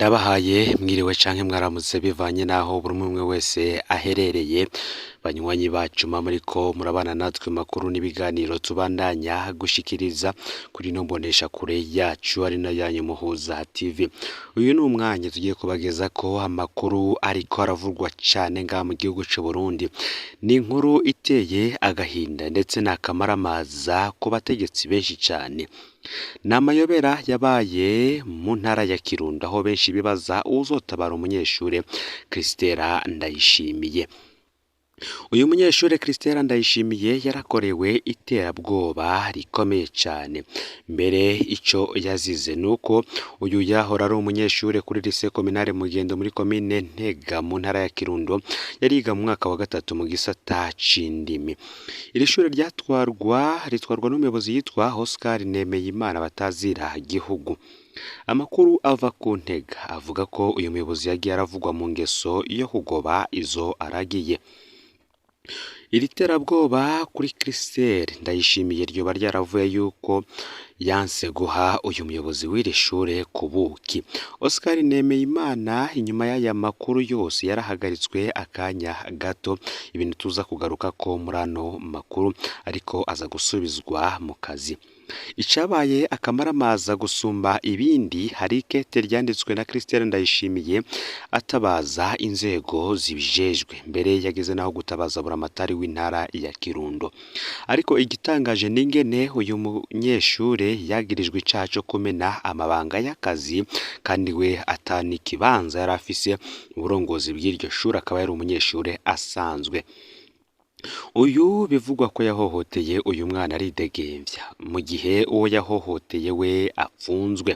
Ndabahaye mwiriwe canke mwaramutse bivanye n'aho buri umwe wese aherereye, banywanyi bacu muba muriko murabana natwe mu makuru n'ibiganiro tubandanya gushikiriza kuri ino mboneshakure yacu ari nayo yanyu Muhuza TV. Uyu ni umwanya tugiye kubagezako amakuru ariko aravugwa cane ngaha mu gihugu c'Uburundi. Ni inkuru iteye agahinda ndetse n'akamaramaza ku bategetsi benshi cane. Ni amayobera yabaye mu ntara ya Kirundo aho benshi bibaza uwuzotabara umunyeshure Christella Ndayishimiye. Uyu munyeshure Christella Ndayishimiye yarakorewe iterabwoba rikomeye cane. Mbere ico yazize nuko uyu yahora ari umunyeshure kuri lycée communale Mugendo muri komine Ntega mu ntara ya Kirundo, yariga mu mwaka wa gatatu mu gisata c'indimi. Iri shure ritwarwa n'umuyobozi yitwa Oscar Nemeyimana batazira gihugu. Amakuru ava ku Ntega avuga ko uyu muyobozi yagiye aravugwa mu ngeso yo kugoba izo aragiye. Iri terabwoba kuri Christelle Ndayishimiye ryoba ryaravuye yuko yanse guha uyu muyobozi w'iri shure ku buki. Oscar Nemeyimana inyuma y'aya makuru yose yarahagaritswe akanya gato, ibintu tuza kugarukako muri ano makuru, ariko aza gusubizwa mu kazi. Icabaye akamaramaza gusumba ibindi, hari ikete ryanditswe na Christelle Ndayishimiye atabaza inzego zibijejwe, mbere yageze naho gutabaza buramatari w'intara ya Kirundo. Ariko igitangaje n'ingene uyu munyeshure yagirijwe icaha co kumena amabanga y'akazi kandi we ata n'ikibanza yari afise mu burongozi bw'iryo shure, akaba yari umunyeshure asanzwe. Uyu bivugwa ko yahohoteye uyu mwana aridegemvya, mu gihe uwo yahohoteye we apfunzwe.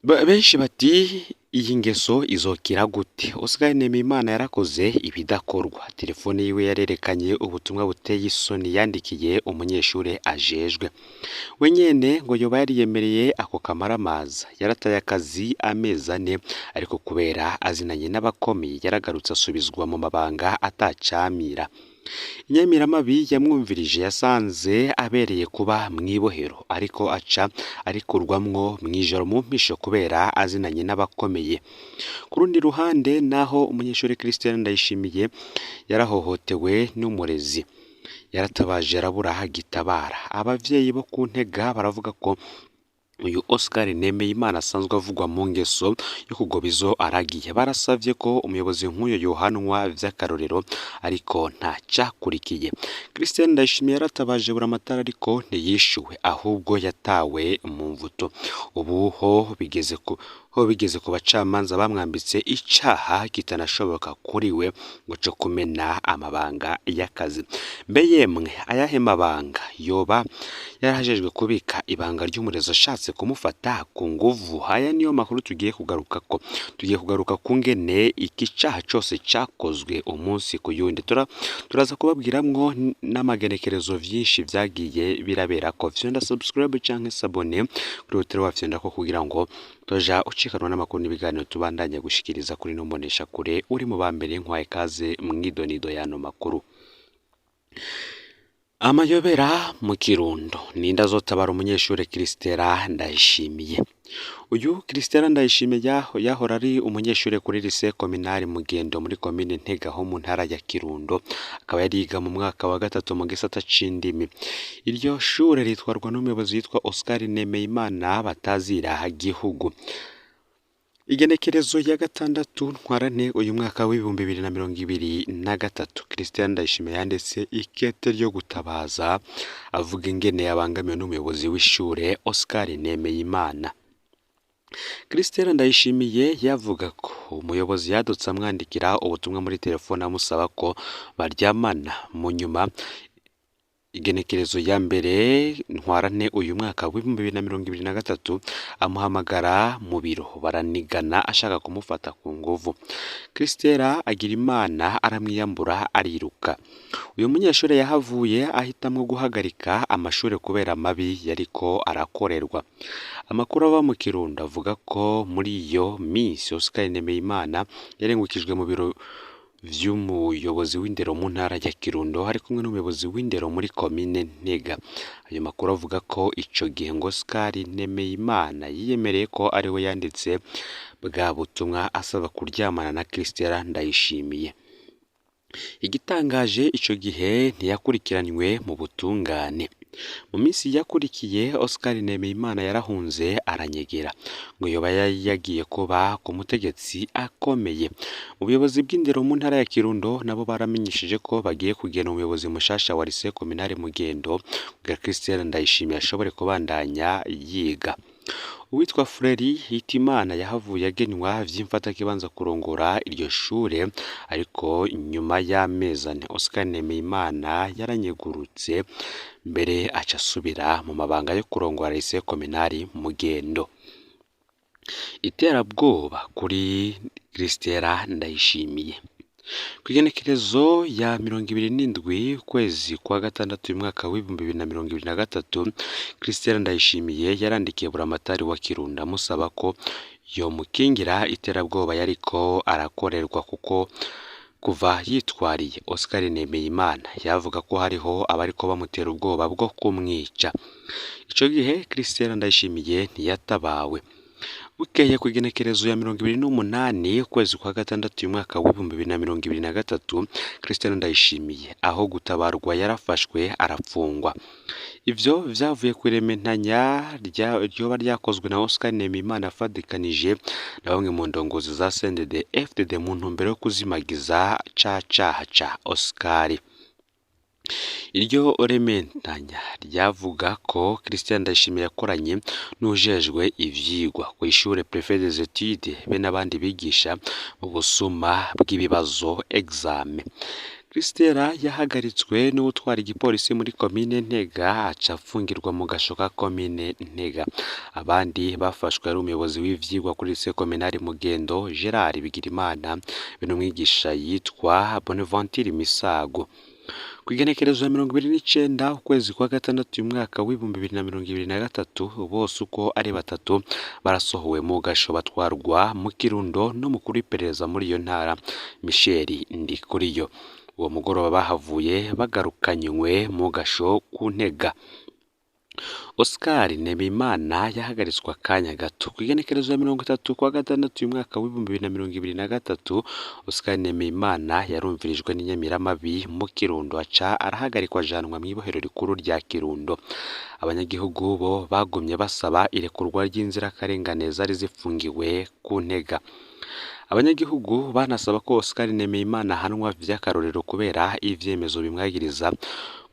Benshi bati iyi ngeso izokira gute? Oscar Nemeyimana yarakoze ibidakorwa. Telefone yiwe yarerekanye ubutumwa buteye isoni yandikiye umunyeshure ajejwe. We nyene ngo yoba yariyemereye ako kamaramaza. Yarataye akazi amezi ane, ariko kubera azinanye n'abakomeye yaragarutse asubizwa mu mabanga atacamira. Inyamiramabi yamwumvirije yasanze abereye kuba mw'ibohero, ariko aca arikurwamwo mw'ijoro mu mpisho kubera azinanye n'abakomeye. Ku rundi ruhande naho umunyeshure Christelle Ndayishimiye yarahohotewe n'umurezi. Yaratabaje arabura gitabara. Abavyeyi bo ku Ntega baravuga ko uyu Oscar Nemeyimana asanzwe avugwa mu ngeso yo kugoba izo aragiye. Barasavye ko umuyobozi nk'uyo yohanwa vy'akarorero, ariko nta cakurikiye. Christelle Ndayishimiye yaratabaje buramatari ariko ntiyishuwe, ahubwo yatawe mu mvuto. Ubu ho bigeze ku bacamanza bamwambitse icaha kitanashoboka kuri we ngo co kumena amabanga y'akazi. Mbe yemwe ayahe mabanga yoba yarajejwe kubika ibanga ry'umurezi ashatse kumufata ku nguvu? Aya niyo makuru tugiye kugarukako. Tugiye kugaruka ku ngene iki caha cose cakozwe umunsi ku yundi. Turaza kubabwiramwo n'amagenekerezo vyinshi vyagiye biraberako. Fyonda subscribe canke s'abonner kuri hoteli wafyondako kugira ngo toja ucikanwa n'amakuru n'ibiganiro tubandanya gushikiriza kuri ino mboneshakure. Uri mu ba mbere nkwaye kaze mw'idonido y'ano makuru. Amayobera mu Kirundo, ninde azotabara umunyeshure Christella Ndayishimiye? Uyu Christella Ndayishimiye yahora ari umunyeshure kuri lycée communale Mugendo muri komine Ntega ho mu ntara ya Kirundo, akaba yariga mu mwaka wa gatatu mu gisata c'indimi. Iryo shure ritwarwa n'umuyobozi yitwa Oscar Nemeyimana batazira gihugu. Igenekerezo ya 6 Ntwarante uyu mwaka w'2023, Christian Ndayishimiye yanditse ikete ryo gutabaza avuga ingene yabangamiwe n'umuyobozi w'ishure Oscar Nemeyimana. Christelle Ndayishimiye yavuga ko umuyobozi yadutse amwandikira ubutumwa muri telefone amusaba ko baryamana. Mu nyuma igenekerezo ya 1 Ntwarante uyu mwaka w'2023 amuhamagara mu biro baranigana ashaka kumufata ku nguvu. Christella agira Imana aramwiyambura ariruka. Uyu munyeshure yahavuye ahitamwo guhagarika amashure kubera amabi yariko arakorerwa. Amakuru ava mu Kirundo avuga ko muri iyo minsi Oscar Nemeyimana yarengukijwe mu biro vy'umuyobozi w'indero mu ntara ya Kirundo ari kumwe n'umuyobozi w'indero muri komine Ntega. Ayo makuru avuga ko ico gihe ngo Oscar Nemeyimana yiyemereye ko ariwe yanditse bwa butumwa asaba kuryamana na Christella Ndayishimiye. Igitangaje ico gihe ntiyakurikiranywe mu butungane. Mu minsi yakurikiye Oscar Nemeyimana yarahunze aranyegera, ngo yoba yari yagiye kuba ku mutegetsi akomeye. Ubuyobozi bw'indero mu ntara ya Kirundo nabo baramenyesheje ko bagiye kugena umuyobozi mushasha wa Lycée Communale Mugendo kugira Christelle Ndayishimiye ashobore kubandanya yiga. Uwitwa Freri Hitimana yahavuye agenwa vy'imfatakibanza kurongora iryo shure, ariko nyuma y'amezi ane Oscar Nemeyimana yaranyegurutse, mbere aca asubira mu mabanga yo kurongora Lycée Communale Mugendo. Iterabwoba kuri Christella Ndayishimiye. Kw'igenekerezo ya 27 ukwezi kwa gatandatu uyu mwaka w'2023, Christella Ndayishimiye yarandikiye buramatari wa Kirundo amusaba ko yomukingira iterabwoba yariko arakorerwa, kuko kuva yitwariye Oscar Nemeyimana yavuga ko hariho abariko bamutera ubwoba bwo kumwica. Ico gihe Christella Ndayishimiye ntiyatabawe. Bukeye kw'igenekerezo ya 28 ukwezi kwa gatandatu uyu mwaka w'2023, Christella Ndayishimiye aho gutabarwa yarafashwe arafungwa. Ivyo vyavuye kw'irementanya ryoba ryakozwe na Oscar Nemeyimana afadikanije na bamwe mu ndongozi za CNDD FDD mu ntumbero yo kuzimagiza ca caha ca Oscar. Iryo rementanya ryavuga ko Christian Ndayishimiye yakoranye n'uwujejwe ivyigwa kw'ishure Prefet des Etudes be n'abandi bigisha mu busuma bw'ibibazo examen. Christella yahagaritswe n'uwutwara igipolisi muri komine Ntega aca afungirwa mu gasho ka komine Ntega. Abandi bafashwe ari umuyobozi w'ivyigwa kuri Lycée Communale Mugendo Gerard Bigirimana be n'umwigisha yitwa Bonaventure Misago. Kw'igenekerezo ya 29 ukwezi kwa gatandatu uyu mwaka w'2023, bose uko ari batatu barasohowe mu gasho batwarwa mu Kirundo n'umukuru w'iperereza muri iyo ntara Michel Ndikuriyo. Uwo mugoroba bahavuye bagarukanywe mu gasho ku Ntega. Oscar Nemeyimana yahagaritswe akanya gato. Kw'igenekerezo ya 30 kwa gatandatu uyu mwaka w'2023, Oscar Nemeyimana yarumvirijwe n'inyamiramabi mu Kirundo aca arahagarikwa ajanwa mw'ibohero rikuru rya Kirundo. Abanyagihugu bo bagumye basaba irekurwa ry'inzirakarengane zari zifungiwe ku Ntega. Abanyagihugu banasaba ko Oscar Nemeyimana ahanwa vy'akarorero kubera ivyemezo bimwagiriza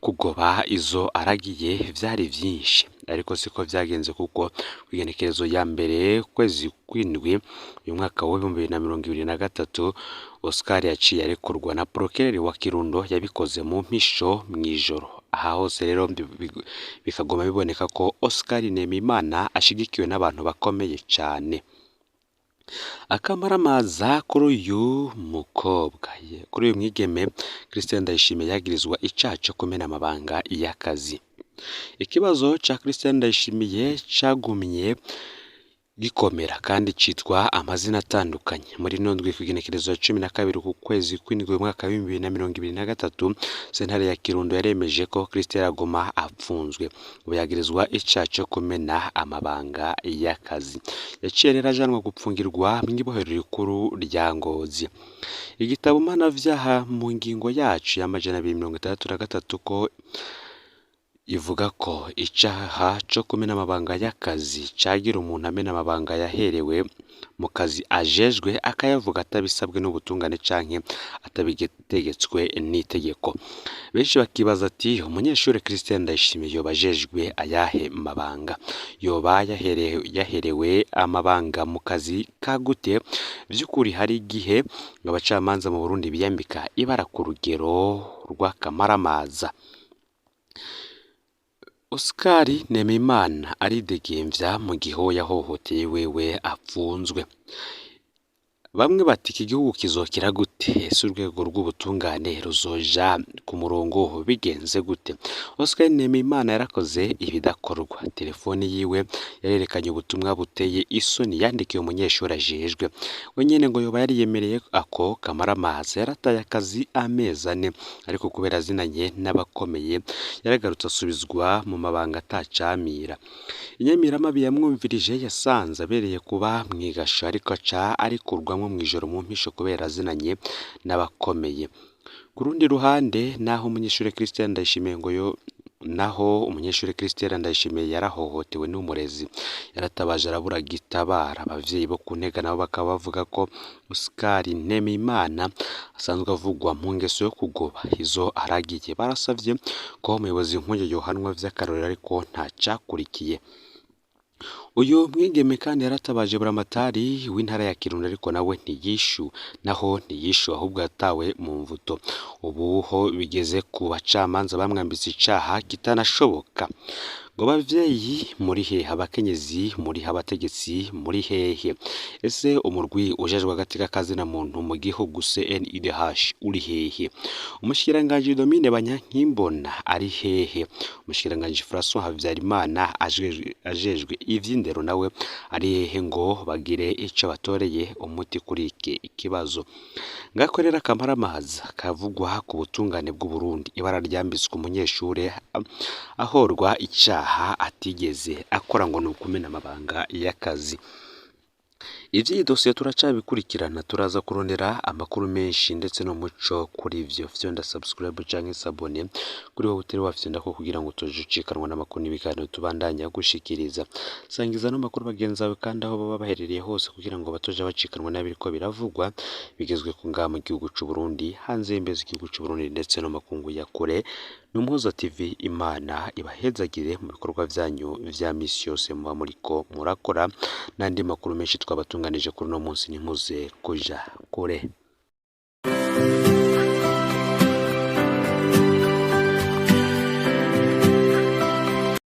kugoba izo aragiye vyari vyinshi, ariko siko vyagenze kuko kw'igenekerezo ya mbere kwezi kw'indwi uyu mwaka w'2023, Oscar yaciye arekurwa na procureur wa Kirundo yabikoze mu mpisho mw'ijoro. Aha hose rero bikaguma biboneka ko Oscar Nemeyimana ashigikiwe n'abantu bakomeye cane. Akamaramaza kuri uyu mukobwa, kuri uyu mwigeme Christelle Ndayishimiye yagirizwa icaha co kumena amabanga y'akazi. Ikibazo ca Christelle Ndayishimiye cagumye gikomera kandi citwa amazina atandukanye. Muri ino ndwi kw'igenekerezo ya 12 ku kwezi kw'indwi umwaka w'2023, sentare ya Kirundo yaremeje ko Christelle aguma apfunzwe. Ubu yagirizwa icaha co kumena amabanga y'akazi. Yaciye rero ajanwa gupfungirwa mw'ibohero rikuru rya Ngozi. Igitabo mpanavyaha mu ngingo yacu ya 263 ko ivuga ko icaha co kumena amabanga y'akazi cagira umuntu amena amabanga yaherewe mu kazi ajejwe akayavuga atabisabwe n'ubutungane canke atabitegetswe n'itegeko. Benshi bakibaza ati umunyeshure Christian Ndayishimiye yoba ajejwe ayahe mabanga? Yoba yaherewe amabanga mu kazi ka gute? Vy'ukuri hari igihe abacamanza mu Burundi biyambika ibara ku rugero rw'akamaramaza. Oscar Nemeyimana aridegemvya mu gihe uwo yahohoteye wewe apfunzwe. Bamwe bati iki gihugu kizokira gute? Ese urwego rw'ubutungane ruzoja ku murongo bigenze gute? Oscar Nemeyimana yarakoze ibidakorwa. Telefoni yiwe yarerekanye ubutumwa buteye isoni yandikiye umunyeshuri ajejwe. We nyene ngo yoba yariyemereye ako kamaramaza. Yarataye akazi amezi 4, ariko kubera azinanye n'abakomeye yaragarutse asubizwa mu mabanga atacamira. Inyamiramabi yamwumvirije yasanze abereye kuba mwigasho, ariko aca arikurwamwo mw'ijoro mu mpisho kubera azinanye n'abakomeye. Ku rundi ruhande, naho umunyeshuri Christian Ndayishimiye ngo yo naho umunyeshuri Christian Ndayishimiye yarahohotewe n'umurezi, yaratabaje arabura gitabara. Abavyeyi bo ku Ntega nabo bakaba bavuga ko Oscar Nemeyimana asanzwe avugwa mu ngeso yo kugoba izo aragiye. Barasavye ko umuyobozi nk'uyo yohanwa vy'akarorero, ariko nta cakurikiye. Uyu mwigeme kandi yaratabaje buramatari w'intara ya Kirundo, ariko nawe ntiyishu, naho ntiyishu ahubwo yatawe mu mvuto. Ubu ho bigeze ku bacamanza bamwambitse icaha kitanashoboka. Ngo bavyeyi muri hehe? Abakenyezi muri he? Abategetsi muri hehe? Ese umurwi ujejwe agateka kazina muntu mu gihugu CNIDH uri hehe? Umushikiranganji Domine Banyankimbona ari hehe? Umushikiranganji François Habyarimana ajejwe ivy'indero nawe ari hehe ngo bagire ico batoreye umuti kuri iki ikibazo? Ngako rero akamaramaza kavugwa ku butungane bw'Uburundi, ibara ryambitswe umunyeshure ahorwa icaha atigeze akora ngo ni ukumena amabanga y'akazi. Ivy'iyi dosiye turacabikurikirana, turaza kurondera amakuru menshi ndetse n'umuco kuri ivyo. Fyonda subscribe canke s'abonner kuri wowe utari wafyondako kugira ngo utoje ucikanwa n'amakuru n'ibiganiro tubandanya gushikiriza. Sangiza ano makuru bagenzi bawe kandi aho baba baherereye hose kugira ngo batoje bacikanwa n'abiriko biravugwa bigezwe ku ngaha mu gihugu c'u Burundi, hanze y'imbibe z'igihugu c'u Burundi ndetse no mu makungu ya kure. Ni Umuhoza TV, Imana ibahezagire mu bikorwa vyanyu vya misi yose muba muriko murakora, n'andi makuru menshi twabatunganije kuri uno munsi, ntimuze kuja kure.